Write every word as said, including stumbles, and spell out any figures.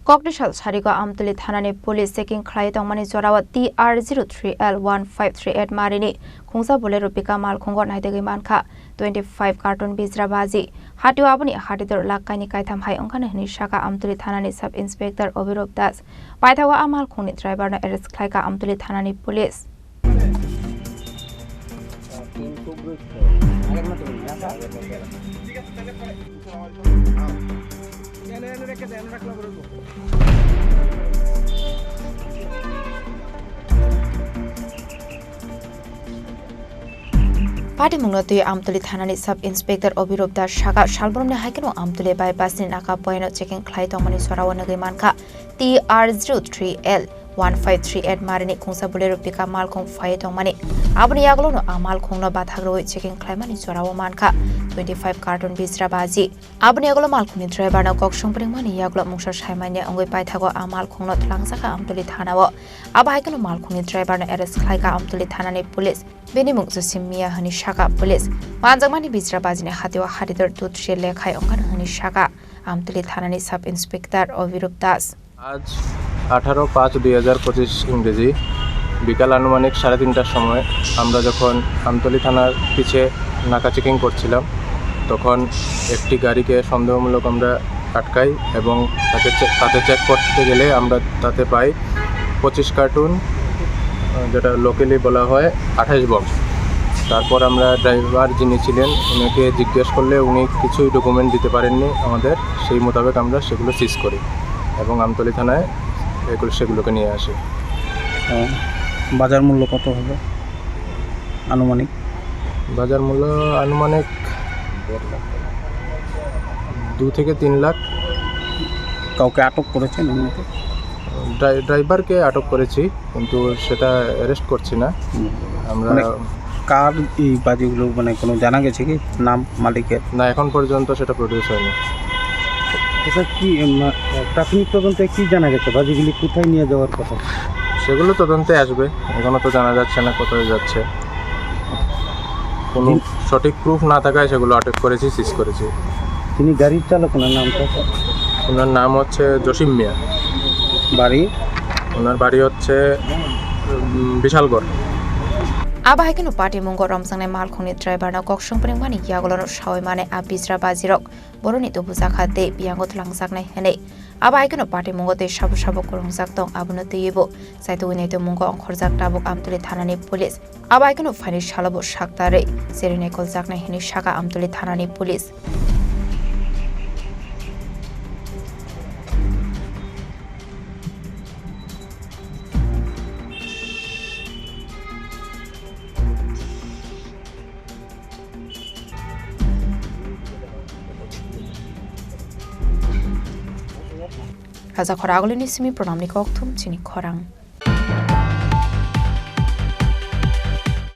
Kokni sal sarigo Amtwlwi thanani police checking khlai tongmani jorao T R zero three L one five three eight marini khungsa Bolero pickup malkhungo naitugwi mankha twenty five carton bijra baji. Hatio aboni hatidor lakh kaini kaitham hai wngkha hwnwi sakha Amtwlwi thanani sub inspector Obirop Das. Paithago a malkhungni driver no arrest khlaikha Amtwlwi thanani police. Patimungno twi Amtwlwi thanani sub inspector Obirop Das sakha, salbrumni hai kheno Amtwlwi bypass ni naka poino checking khlai tongmani jorao nugwi mankha T R zero three L one five three eight marini khungsa Bolero pickup malkhung phai tongmani. Aboni yagulono a malkhungno bathak rwui checking khlaimani jorao mankha twenty five carton bijra baji. Aboni yagulo malkhungni driver no kok songpringmani yagulo mungsa saimanya wngwi paithago a malkhungno twlangjakha Amtwlwi thanao. Abo hai kheno malkhungni driver no arrest khlaikha Amtwlwi thanani police. Bini mung Josim Mia hwnwi sakha police. Manjakmani bijra bajini hatio hatidor dut se lekhai wngkha hwnwi sakha Amtwlwi thanani sub inspector Obirop Das. আজ আঠারো পাঁচ দুই হাজার পঁচিশ ইংরেজি বিকাল আনুমানিক সাড়ে তিনটার সময় আমরা যখন আমতলী থানার পিছে নাকা চেকিং করছিলাম, তখন একটি গাড়িকে সন্দেহমূলক আমরা আটকাই এবং তাকে চে-, তাতে চেক করতে গেলে আমরা তাতে পাই পঁচিশ কার্টুন, আহ, যেটা লোকালি বলা হয় আঠাশ বক্স। তারপর আমরা ড্রাইভার যিনি ছিলেন, ওনাকে জিজ্ঞেস করলে উনি কিছুই ডকুমেন্ট দিতে পারেননি আমাদের, সেই মোতাবেক আমরা সেগুলো সিজ করি এবং আমতলী থানায় এগুলো, সেগুলোকে নিয়ে আসি। আহ, বাজার মূল্য কত হবে আনুমানিক? বাজার মূল্য আনুমানিক দু থেকে তিন লাখ। কাউকে আটক করেছেন এমনিতে? ড্রাই-, ড্রাইভারকে আটক করেছি, কিন্তু সেটা অ্যারেস্ট করছি না। হুম। আমরা মানে কার এই বাজিগুলো, মানে, কোনো জানা গেছে কি নাম মালিকের? না, এখন পর্যন্ত সেটা প্রডিউস হয়নি। এটা কি, উম, প্রাথমিক তদন্তে কি জানা গেছে বাজিগুলি কোথায় নিয়ে যাওয়ার কথা? সেগুলো তদন্তে আসবে, এখনো তো জানা যাচ্ছে না কোথায় যাচ্ছে। কোনো যিনি সঠিক প্রুফ না থাকায় সেগুলো আটক করেছি, সিজ করেছি। যিনি গাড়ির চালক, ওনার নামটা? ওনার নাম হচ্ছে জসিম মিয়া। বাড়ি? ওনার বাড়ি হচ্ছে, উম, Bishalgarh. Abo hai kheno patimungo romjaknai malkhungni driver no kok songpringmani yagulono sawi mane a bijra bajirok boroni tubujakha tei biyango twlangjaknai hwnwi. Abo hai kheno patimungo tei sabo sabo kwrwngjak tong, abono twiwi bo saitugwi naitugmungo ongkhorjak tabuk Amtwlwi thanani police. Abo hai kheno phaini salo bo saktarwi cherwi naikoljaknai hwnwi sakha Amtwlwi thanani police. Raja khorang agulini simi pranamni kokthum chini khorang.